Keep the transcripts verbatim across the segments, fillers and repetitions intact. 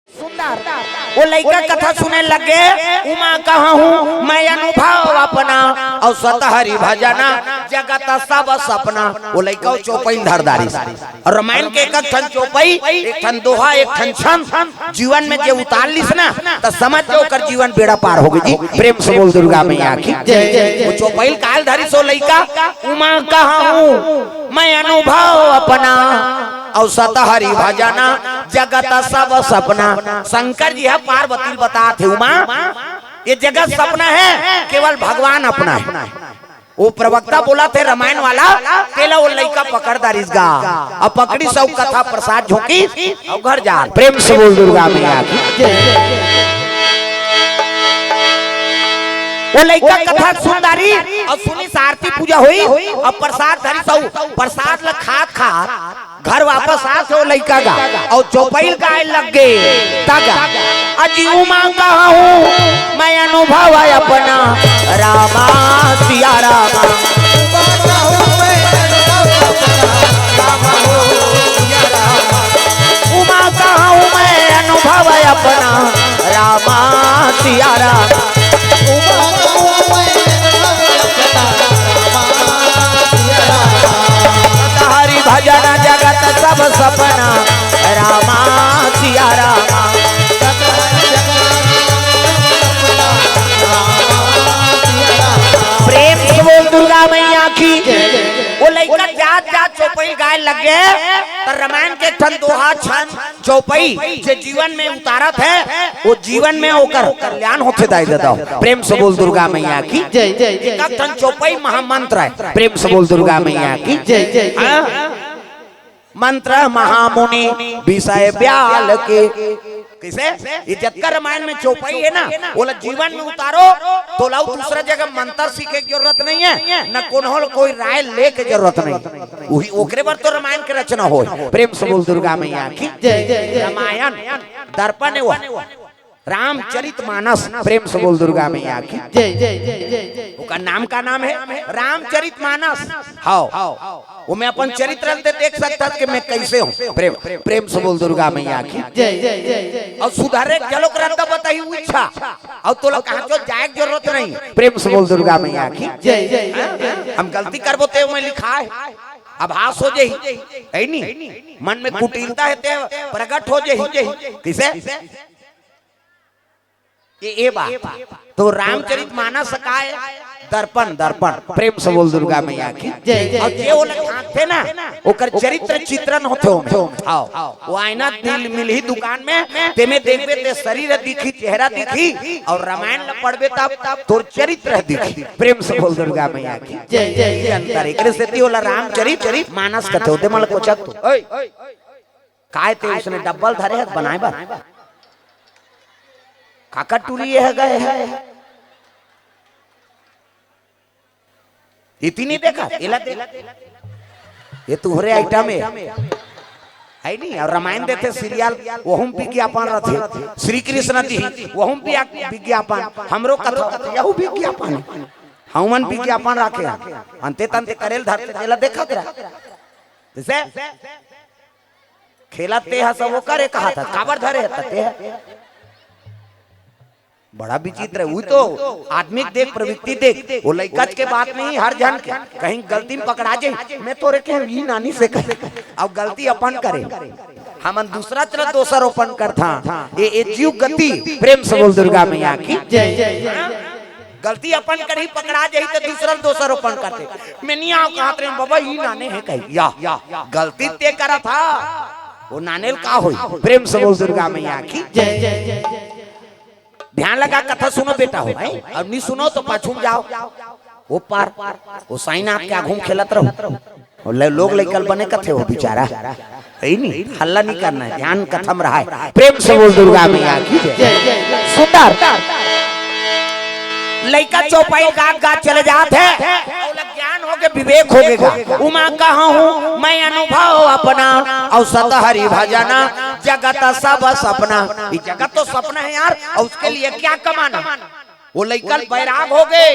सुंदर। वो लइका कथा सुने लगे, उमा कहा हूँ मैं अनुभव अपना, और सतहरि भजना जगत सब सपना। वो लइका वो चौपई धर डारिस। और रामायण के एक एक ठन चौपई, एक ठन दोहा, एक ठन छंद, जीवन में जे उतार लिस ना, त समझ जाओ ओकर जीवन बेड़ा पार हो गई जी। प्रेम से बोल दुर्गा मैया की जय। वो चौपई काल धरिस वो लइका, उमा कहा हूँ मैं अनुभव अपना, और सतहरि भजना जगत सब सपना। शंकर जी ह पार्वती ल बतात हे, उमा, ये जगत सपना है, केवल भगवान अपना है। वो प्रवक्ता बोलत हे रामायण वाला, तेला वो लइका पकड़ डारिस गा। अब पकड़िस अउ कथा प्रसाद झोंकिस अउ घर जात। प्रेम से बोल दुर्गा मैया की। वो लइका कथा सुन डारिस अउ सुनिस आरती पूजा होइस अउ प्रसाद धरिस अउ प्रसाद ल खात खात घर वापस आथे वो लइका गा, अउ चौपई गाय लग गे, तगा। अजी उमा कहा हूँ मैं अनुभव अपना, रामा सिया रामा। उमा कहा हूँ मैं अनुभव अपना, रामा सिया रामा। हरि भजन जगत सब सपना, रामा सिया रामा। प्रेम से बोल दुर्गा मैया की। वो लइका जात जात चौपई गाय लग गे, त रामायण के ठन दोहा छंद चौपई जे जीवन में उतारत हे, वो जीवन में ओकर कल्याण होथे दाई ददा। प्रेम से बोल दुर्गा मैया की जय, जय, जय। एक ठन चौपई महामंत्र हे। प्रेम से बोल दुर्गा मैया की जय, जय, जय। हाँ? मंत्र महामुनि विषय ब्याल के। कइसे? ये जतका रामायण में चौपई हे ना, ओला जीवन में उतारो, तोला दूसरा जगह मंत्र सीखे के जरूरत नहीं हे, न कोनो कोई राय ले के जरूरत नहीं। वही ओकरे बर तो रामायण के रचना होय। प्रेम से बोल दुर्गा मैया की जय, जय, जय। रामायण दर्पण हे वो, रामचरित मानस। प्रेम से बोल दुर्गा मैया की जय, जय, जय, जय, जय। ओकर नाम का नाम हे रामचरित मानस। हाँ, ओमे अपन चरित्र ल देख सकथस कि मैं कइसे हूँ। प्रेम, प्रेम से बोल दुर्गा मैया की जय, जय, जय, जय। अउ सुधारे के घलोक रद्दा बताही उच्छा, अउ तोला कहाँ चो जाए के जरूरत नहीं। प्रेम से बोल दुर्गा मैया की जय, जय, जय, जय। हम गलती करबो ते ओमे लिखाय, आभास हो जाही, हे नी? मन में कुटिलता हे ते प्रगट हो जाही। कइसे? ये, ये बात। तो रामचरित मानस काय? दर्पण, दर्पण। प्रेम से बोल दुर्गा मैया की जय, जय, अउ जे ओला झांकथे ना, ओकर चरित्र चित्रण होथे ओमे। हाँ, वो आईना दिल मिलही दुकान में, तेमे देखबे ते शरीर दिखही, चेहरा दिखही, अउ रामायण ला पढ़बे तब तोर चरित्र दिखही। प्रेम से बोल दुर्गा मैया की जय, जय, जय। अंतर एकरे सेती ओला रामचरित मानस कथे। ओते मन कोचक तो। ओए, काय ते उसने डब्बल धरे हे बनाए बर? काकर टूरी ये हे गए हे? इतनी देखा, एला देख। ये तुहरे आइटम हे। हे नी? अउ रामायण देथे सीरियल, वहू म विज्ञापन रथे। श्री कृष्ण जी, वहू म विज्ञापन। हमरो कथा, यहू विज्ञापन। हमन विज्ञापन राखे। अंते तंते करेल धरते, एला देखत रह। जइसे खेलत ते ह सब ओकर एक हाथ ह, काबर धरे ह ते ह? बड़ा विचित्र हे। वो तो आदमी के देख, प्रवृत्ति देख, वो लइकाच के बात नहीं, हर झन के। कहीं गलती में पकड़ा जाही, मैं तोरे के ही नानी से कहे, अब गलती अपन करे, हमन दूसरा चला दोषारोपण करथा। ये, ये जीव गति। प्रेम से बोल दुर्गा मैया की जय, जय, जय। गलती अपन करही, पकड़ा जाही त दूसरा ल दोषारोपण करथे। मैं नहीं आओ कहत रहे, बाबा, ई नाने हे कही। या, गलती ते करत हा, वो नाने ल का होई? प्रेम से बोल दुर्गा मैया की जय, जय, जय, जय। ध्यान लगा कथा सुनो बेटा हो, हैं? अउ नहीं सुनो तो पाछू म जाओ। वो पार, वो साईनाथ के आघू म खेलत रहो। वो ले-, लोग लइका ल बने कथे हो बिचारा। हे नी, हल्ला नहीं करना हे, ध्यान कथा म रहा हे। प्रेम से बोल दुर्गा मैया की जय। सुंदर। लइका चौपाई गात गात चले जात हे। ओला ज्ञान हो गे, विवेक हो गे गा। उमा कहा हूँ मैं अनुभव अपना, अउ सत हरि भजना जगत सब सपना। ये जगत तो सपना हे यार, अउ उसके लिए क्या कमाना? वो लइका ल बैराग हो गे,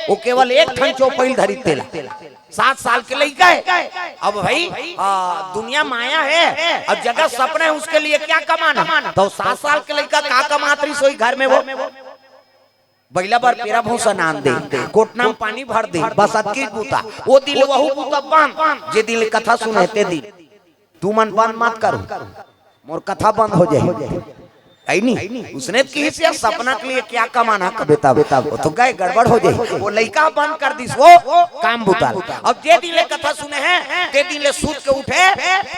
वो केवल एक ठन चौपाई धरी तेला। सात साल के लइका हे। अब भाई, आ, दुनिया माया हे, अउ जगत सपना हे, उसके लिए क्या कमाना? त सात साल के लइका का कमात रहिस होही घर में वो? बइला बर पेरा भूसा लान दे, कोटना म पानी भर दे, बस अतकी बूता। ओ दिन ले वहू बूता बंद, जे दिन ले कथा सुने हे ते दिन। तुमन बंद मत करो, मोर कथा बंद हो जाही। हे नी? उसने त किहिस, सपना के लिए क्या कमाना, कबे तब, तब, वो तो गए, गड़बड़ हो जाही। वो लइका बंद कर दिस, वो काम बुता। अब जे दिन ले कथा सुने हे, ते दिन ले सूत के उठे,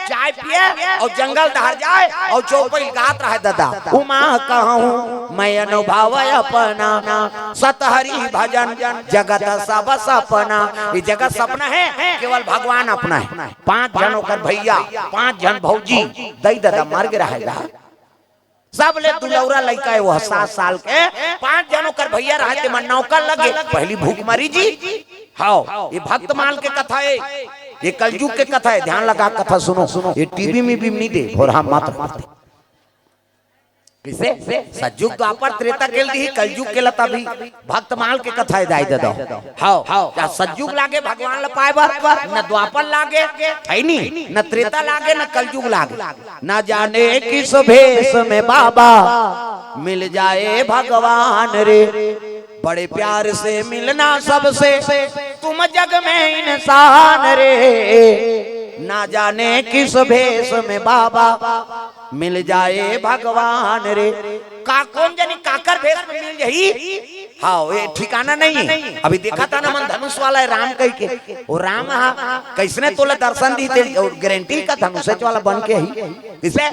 चाय पिए अउ जंगल डहर जाए अउ चौपाई गात रहे, ददा। उमा कहूँ मैं अनुभव अपना, सत हरि भजन जगत सब सपना। ये जगत सपना हे, केवल भगवान अपना हे। पांच झन ओकर भइया, पांच झन भौजी, दई ददा मर गे रहे गा। सबले दुलौरा लइका हे वो, सात साल के। पांच झन ओकर भइया रहे, तेमन नौकर लगे। पहली भूख मरी जी। हव, ये भक्तमाल के कथा हे, ये कलजुग के कथा हे। ध्यान लगा कथा सुनो। ये टीवी में भी नइ दे, भोरहा मत। कइसे? सतजुग, द्वापर, त्रेता के ल दिही, कलजुग के ल तभी। भक्तमाल के कथा हे, दाई ददा। हव, हव। या सतजुग लागे भगवान ल पाए बर, न द्वापर लागे, हे नी? न त्रेता लागे, न कलजुग लागे। ना जाने किस भेष में बाबा मिल जाए भगवान रे। बड़े प्यार से मिलना सबसे तुम जग में इंसान रे। ना जाने किस भेष में बाबा मिल जाए भगवान रे। का कोन जनी काकर भेष में मिल जाही? हव, ये ठिकाना नइ हे। अभी देखत हन हमन धनुष वाला हे राम कहिके। वो राम हा कइसने तोला दर्शन दिही, अउ गारंटी का धनुष वाला बन के आही। कइसे?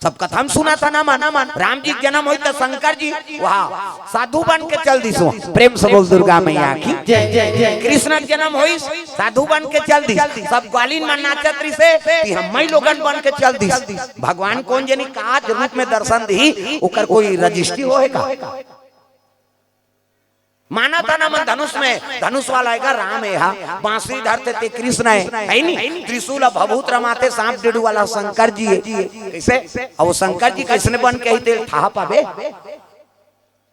सब कथा म सुनत हन हमन, राम जी के जनम होइस त शंकर जी वहाँ साधु बन के चल दिस। प्रेम से बोल दुर्गा मैया की। जय, जय, जय। कृष्ण के जनम होइस, साधु बन के चल दिस। सब ग्वालिन मन नाचत रहिसे, कि हम मई लोगन बन के चल दिस। भगवान कोन जनी का रूप में दर्शन दिही, ओकर कोई रजिस्ट्री होहे का? मानत हन हमन धनुष में, धनुष वाला हे गा राम, एहा बांसुरी धरथे ते कृष्ण हे, हे नी? त्रिशूल अउ भभूत रमाथे, सांप डेढ़ू वाला शंकर जी हे। कइसे? अउ वो शंकर जी कइसने बन के आही, तेला ठहा पाबे।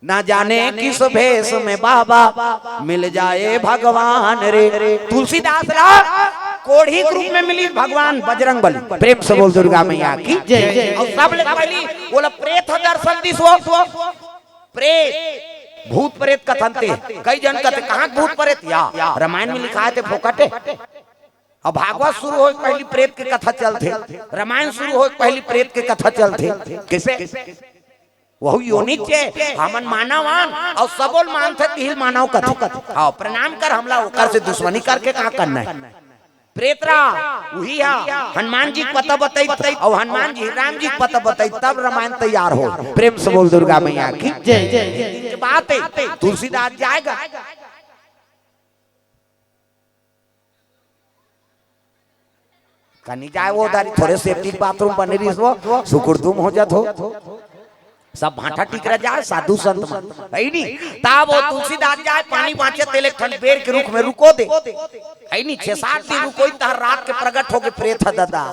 ना जाने किस भेष में बाबा मिल जाए भगवान रे। तुलसीदास ला कोढ़ी के रूप में मिलिस भगवान बजरंग बली। प्रेम से बोल दुर्गा मैया की। जय। अउ सबले पहिली ओला प्रेत ह दर्शन दिस वो। प्रेत, भूत प्रेत कथन ते। कई जन कथे, "कहाँ के भूत प्रेत या? रामायण में लिखाय ते फोकट हे।" अब भागवत शुरू होय के पहिली प्रेत के कथा चलथे, रामायण शुरू होय के पहिली प्रेत के कथा चलथे। कइसे? वहू योनिच हे, हमन मानव अन, अउ सबो ल मानथे, तिही ल मानव कथे। हव, प्रणाम कर, हमला ओकर से दुश्मनी करके का करना हे? प्रेत ला, उही हा हनुमान जी के पता बताइस, अउ हनुमान जी राम जी के पता बताइस, तब रामायण तैयार होय। प्रेम से बोल दुर्गा मैया की। जय, जय, जय। बात हे, तुलसीदास जाय गा। कनी जाय वो दारी, थोरे सेफ्टी बाथरूम बने रहिस वो, सुकुड़दुम हो जात हो। सब भांठा टिकरा जाय, साधु संत मन। हे नी? तब वो तुलसीदास जाय, पानी बांचे, तेला एक ठन बेर के रूख में रुको दे। हे नी? छह सात दिन रुकोइस, तहां रात के प्रगट होगे प्रेत ह ददा।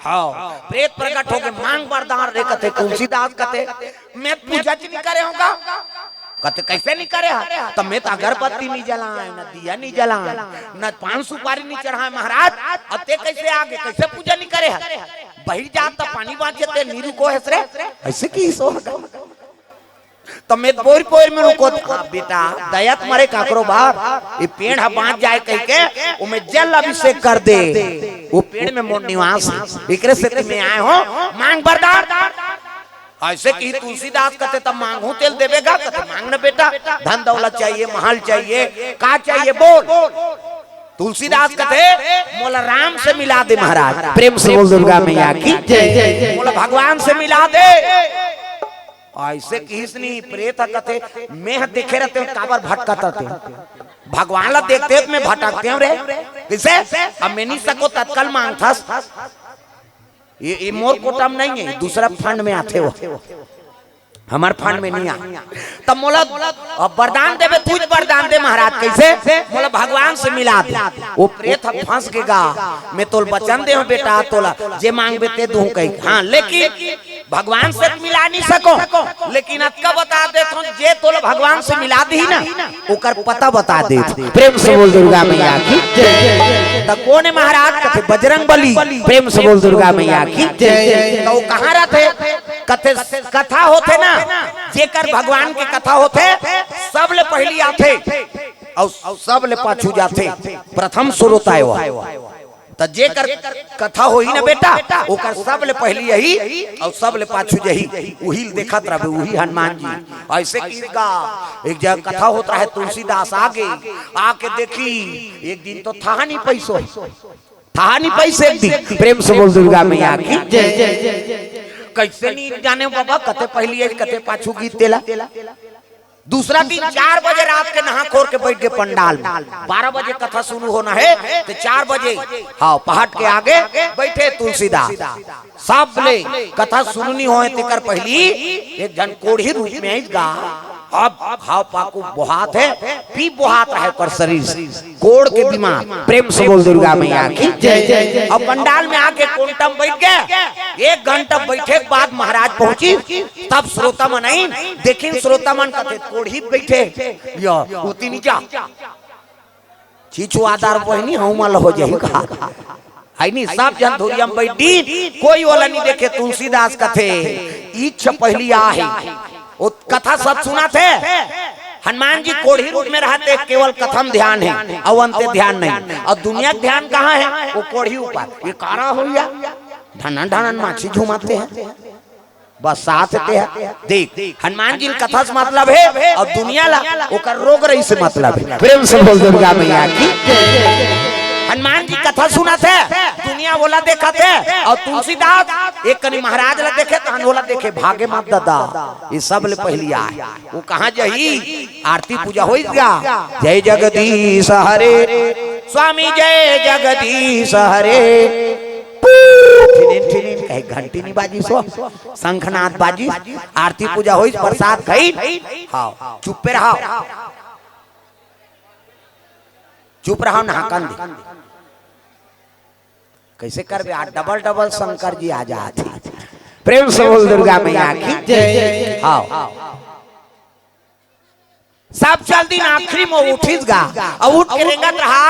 हव, प्रेत प्रगट होगे, मांग बरदान रे कथे, तुलसीदास कथे, "मैं पूजा च नइ करे हंव गा।" कथे, "कइसे नइ करे हस?" "त मैं त अगरबत्ती नइ जलांव, न दिया नइ जलांव, न पान सुपारी नइ चढ़ांव महाराज, अउ तें कइसे आगे, कइसे पूजा नइ करे हस?" "बहिर जात त पानी बांचे, तें नइ रुकोय हस रे।" अइसे किहिस वो। "त मैं त बोइर बोइर में रुकों।" "हां बेटा, दया त मरे काकरो बर, ये पेड़ ह बांच जाय कहिके ओमे जल अभिषेक कर दे, वो पेड़ में मोर निवास हे, एकरे सेती मैं आय हंव, मांग बरदान।" अइसे किहिस तुलसीदास कथे, "त मांगहूं तेला देबे गा?" कथे, "मांग न बेटा, धन दौलत चाहिए, महल चाहिए, का चाहिए बोल।" तुलसीदास कथे, "मोला राम से मिला दे महाराज।" प्रेम से बोल दुर्गा मैया की। जय, जय, जय। "मोला भगवान से मिला दे।" अइसे किहिस नी, प्रेत ह कथे, "मैं ह देखे रहितेंव, काबर भटकत रहितेंव? भगवान ला देखते त मैं भटकतेंव रे।" कइसे? "अब मैं नइ सकों, तत्काल मांगथस।" ये, ये मोर कोटा म नइ हे, दूसरा फंड में आथे वो, हमर फंड में नइ आय। "त मोला अब बरदान देबे, तुंहच बरदान दे महाराज।" "कइसे?" "मोला भगवान से मिला दे।" वो प्रेत ह फंस गे गा, "मैं तोला बचन दे हंव बेटा, तोला जे मांगबे ते दूंहूं" कहिके। "हां, लेकिन भगवान से त मिला नहीं सको, लेकिन अतका बता देत हूँ, जे तोला भगवान से मिला दी ना, ओकर पता बता देत हूँ। प्रेम से बोल दुर्गा मैया की जय। त कोन हे महाराज? कथे बजरंग बली। प्रेम से बोल दुर्गा मैया की जय। त वो कहाँ रहथे? कथे कथा होथे ना, जेकर भगवान के कथा होथे, सबले पहली आथे अउ सबले पाछू जाथे। प्रथम श्रोता हे वो। त जेकर कथा होही ना बेटा, ओकर सबले पहली यही अउ सबले पाछू जही, उही ल देखत रहबे, उही हनुमान जी। अइसे कि गा, एक जगह कथा होत रहे, तुलसीदास आगे, आके देखी, एक दिन तो थाह नहीं पइसो, थाह नहीं पइसे एक दिन। प्रेम से बोल दुर्गा मैया की जय। कइसे नहीं जाने बाबा, कते पहली हे, कते पाछू गिस तेला। दूसरा दिन चार बजे रात के नहा खोर के बइठ गे पंडाल में। बारह बजे कथा शुरू होना हे, त चार बजे, हाँ, पहाट के आगे बइठे तुलसीदास। सबले कथा शुरू नहीं होय, तेकर पहली एक झन कोढ़ी रूप में आइस गा। अब घाव पाकू बोहात हे, पीप बोहात रहे ओकर शरीर से। कोढ़ के बीमार। प्रेम से बोल दुर्गा मैया की जय। अब पंडाल में आके कोंटा म बइठ गे। एक घंटा बइठे के बाद महाराज पहुंचिस, तब श्रोता मन आइन, देखिन श्रोता मन कथे कोढ़ी बइठे, या उतिन जा। छीछुआदार बहिनी, हऊ मल हो जाही का। हइ नी, सब झन धुरिया म बइठ दिन, कोई ओला नहीं देखे। तुलसीदास कथे, इच्छा पहली आहे। वो कथा सब सुनत हे। हनुमान जी कोढ़ी रूप में रहत हे, केवल कथा म ध्यान हे, अउ अंते ध्यान नहीं। अउ दुनिया के ध्यान कहाँ हे? वो कोढ़ी ऊपर। ये कारा हो या? ढनन ढनन माछी झुमाते हैं। बस साथ ते हे। देख, हनुमान जी ल कथा से मतलब हे, अउ दुनिया ला ओकर रोग रई से मतलब हे। प्रेम से बोल दुर्गा मैया की। हनुमान जी कथा सुनत हे, दुनिया ओला देखत हे, अउ तुलसीदास एक कनी महाराज ला देखे, तहन ओला देखे, भागे मत ददा, ये सबले पहली आय। वो कहाँ जही? आरती पूजा होइस गा। जय जगदीश हरे, स्वामी जय जगदीश हरे। पू, ठिनिन ठिनिन कहे घंटी नहीं बाजिस हो, शंखनाद बाजिस, आरती पूजा होइस, प्रसाद खाइन। हाँ, चुप्पे रहा, चुप रहा, नहाकन दे। कइसे करबे? आज डबल डबल शंकर जी आ जात हे। प्रेम से बोल दुर्गा मैया की जय। हाँ, सब चल दिन, आखिरी में उठिस गा, अउ उठ के रेंगत रहा,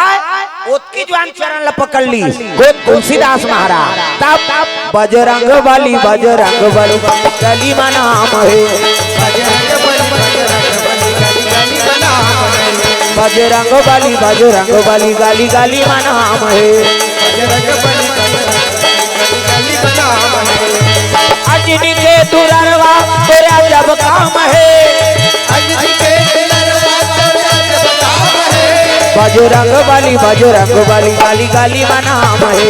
ओतकी जुवार चरण ला पकड़ लीस। कोन? तुलसीदास महाराज। तब बजरंग बली, बजरंग बली, गली मा नाम हे। बजरंग बली, बजरंग बली, गली गली मा नाम हे। अजनी के दुलरवा तोर अजब काम हे। बजरंग बली, बजरंग बली, गली गली मा नाम हे।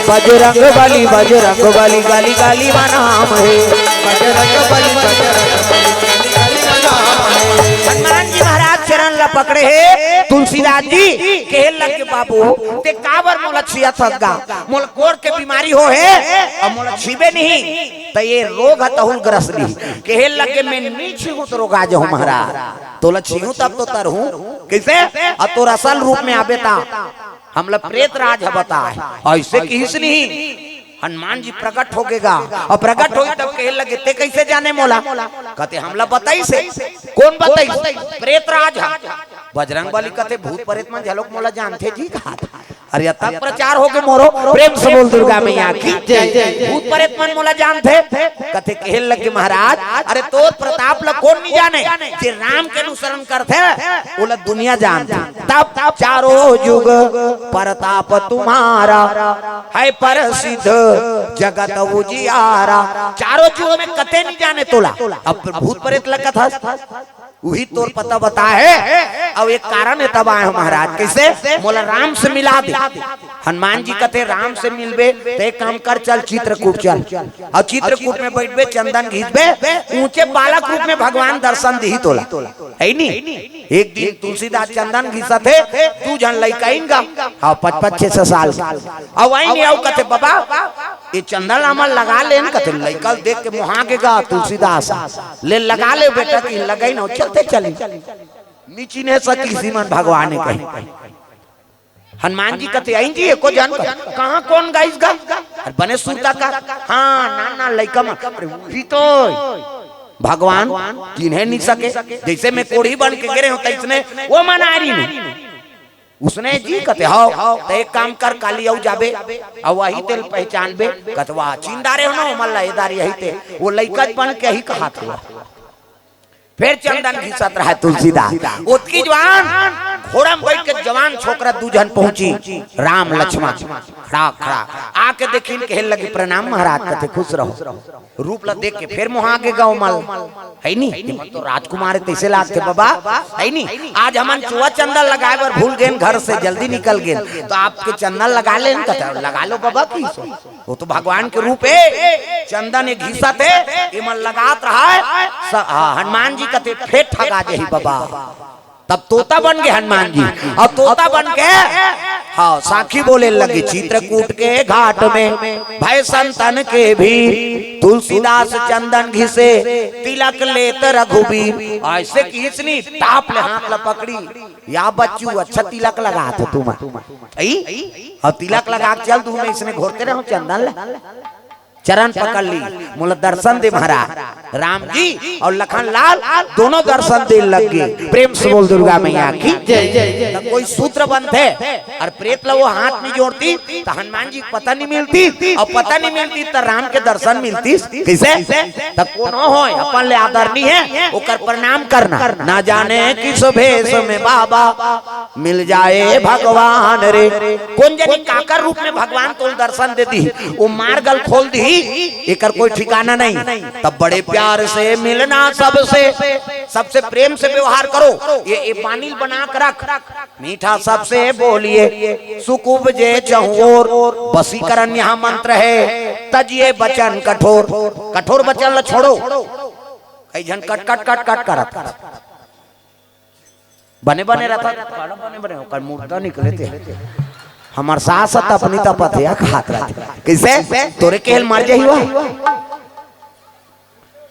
बजरंग बली, बजरंग बली, गली गली मा नाम हे। हनुमान जी महाराज चरण ला पकड़े हे तुलसीदास जी, कहे लगे, बाबू, ते काबर मोला छियत हस गा? मोला कोढ़ के बीमारी हो हे, अउ मोला छीबे नहीं, त ये रोग ह तहू ल ग्रस लिही। कहे लगे, मैं नी छीहूं त रोगा जहूं महाराज, तोला छीहूं तब तो तरहूं। कइसे? अउ तोर असल रूप में आबे ता हमला प्रेत राज ह बताय। अइसे किहिस नहीं, हनुमान जी प्रकट होगे गा, अउ प्रकट होइस तब कहे लगे, ते कइसे जाने मोला? कथे, हमला बताइस हे। कोन बताइस? प्रेत राज ह। बजरंग बली कथे, भूत प्रेत मन घलोक मोला जानथे जी, कहा। अरे, अतक प्रचार होगे मोरो। प्रेम से बोल दुर्गा मैया की जय। भूत प्रेत मन मोला जानथे। कथे, कहे लगे, महाराज, अरे, तोर प्रताप ला कोन नहीं जाने? जे राम के अनुसरण करथे, ओला दुनिया जानथे। तब चारों जुग परताप तुम्हारा, है प्रसिद्ध जगत उजियारा। चारों जुग में कते नहीं जाने तोला। अब भूत प्रेत ला कथस, उही तोर पता बताय हे। अउ एक कारण हे तब आय हंव महाराज, कइसे? मोला राम से मिला दे। हनुमान जी कथे, राम से मिलबे त एक काम कर, चल चित्रकूट चल, अउ चित्रकूट में बइठबे, चंदन घिसबे, ऊंचे बालक रूप में भगवान दर्शन दिही तोला, हे नी? एक दिन तुलसीदास चंदन घिसत हे, दू झन लइका आइन गा, हाँ, पच पच छे छे साल के। अउ आइन हे, अउ कथे, बाबा, ये चंदन ला हमर लगा लेन, कथे। लइका ल देख के मोहा गे गा तुलसीदास, ले लगा ले बेटा, कि लगाइन, अउ चलते चली। नी चिन्हे सकिस इमन भगवान हे कहीं। हनुमान जी कथे, "अई जी, एको जन का, कहाँ कोन गाइस गा?" अरे बने सुरता का, "हाँ, ना, ना, लइका मन।" अरे उही तो भगवान, चिन्हे नहीं सके, जैसे मैं कोढ़ी बन के गिरे हूँ, तैसने वो मन आ रही नहीं। उसने जी कथे, "हव, त एक काम कर, काली अउ जाबे, अउ वही तेल पहचानबे।" कथे, "वाह, चिन्ह डारे हो ना, ओमन ला एदार यही ते।" वो लइका बन के ही कहा था। फिर चंदन घिसत रहे तुलसीदास। ओतकी जवान घोड़ा में बैठ के जवान छोकरा दू झन पहुंची, राम लक्ष्मण खड़ा खड़ा आके देखिन, कहे लगी, "प्रणाम महाराज।" कथे, "खुश रहो।" रूप ला देख के फिर मोहा गे गा ओमन, है नी? "एमन तो राजकुमार हे, तैसे लागथे बाबा, है नी? आज हमन चुआ चंदन लगाए बर भूल गेन, घर से जल्दी निकल गेन, तो आपके चंदन लगा लेन।" कथे, "लगा लो बाबा।" की सो वो तो भगवान के रूप हे, चंदन एक घिसत हे, एमन लगात रहा है। स-, हाँ, हनुमान जी कथे, "फेर ठगा जही बाबा।" तब तोता बन के हनुमान जी, अउ तोता बन के, हाँ, साखी बोले लगे, "चित्रकूट के घाट में भय संतन के भीर, तुलसीदास चंदन घिसे तिलक लेत रघुबीर।" ऐसे किसनी टाप ले हाथ ला पकड़ी, "या बच्चू, अच्छा तिलक लगा तो तुम, अई, अउ तिलक लगा के चल, तुम इसने घोरते रहो चंदन ला।" चरण पकड़ ली, मोला दर्शन दे महाराज। राम जी अउ लखन लाल दोनों दर्शन दे लग गे। प्रेम से बोल दुर्गा मैया की जय। त कोई सूत्र बनथे अउ प्रेत ला वो हाथ नहीं जोड़ती त हनुमान जी के पता नहीं मिलती, अउ पता नहीं मिलती त राम के दर्शन मिलती। कइसे? त कोनो होय, अपन ले आदरणीय हे, ओकर प्रणाम करना। ना जाने किस भेष में बाबा मिल जाए भगवान रे। कोन जनी काकर रूप में भगवान तोल दर्शन दे दी, वो मार्ग ल खोल दी, एकर कोई ठिकाना नहीं। तब बड़े प्यार से मिलना सबसे, सबसे प्रेम से व्यवहार करो। ये, ये बानी ल बना के रख, मीठा सबसे बोलिए, सुख उपजे चहुओर। वशीकरण यहाँ मंत्र हे, तजिए वचन कठोर, कठोर वचन ल छोड़ो। कई झन कट कट कट कट करत बने बने रहता, बड़ा बने बने, ओकर मुर्दा निकले ते। हमर सास ह तपनी तपत हे, खात रहते। कइसे? तोरे केहल मर जाही वा।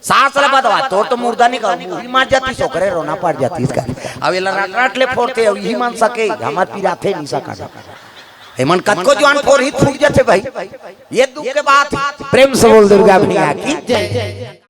सास ल बतवा, तोर तो मुर्दा निकल, मुही मर जाती, ओकरे रोना पड़ जाती इसका। अब एला रट रट ले फोड़ते, अब यही मन सके, हमर पिराथे नहीं सका। एमन कतको जवान फोर ही फूट जाते भाई। ये दुख के बात हे। प्रेम से बोल दुर्गा मैया की जय।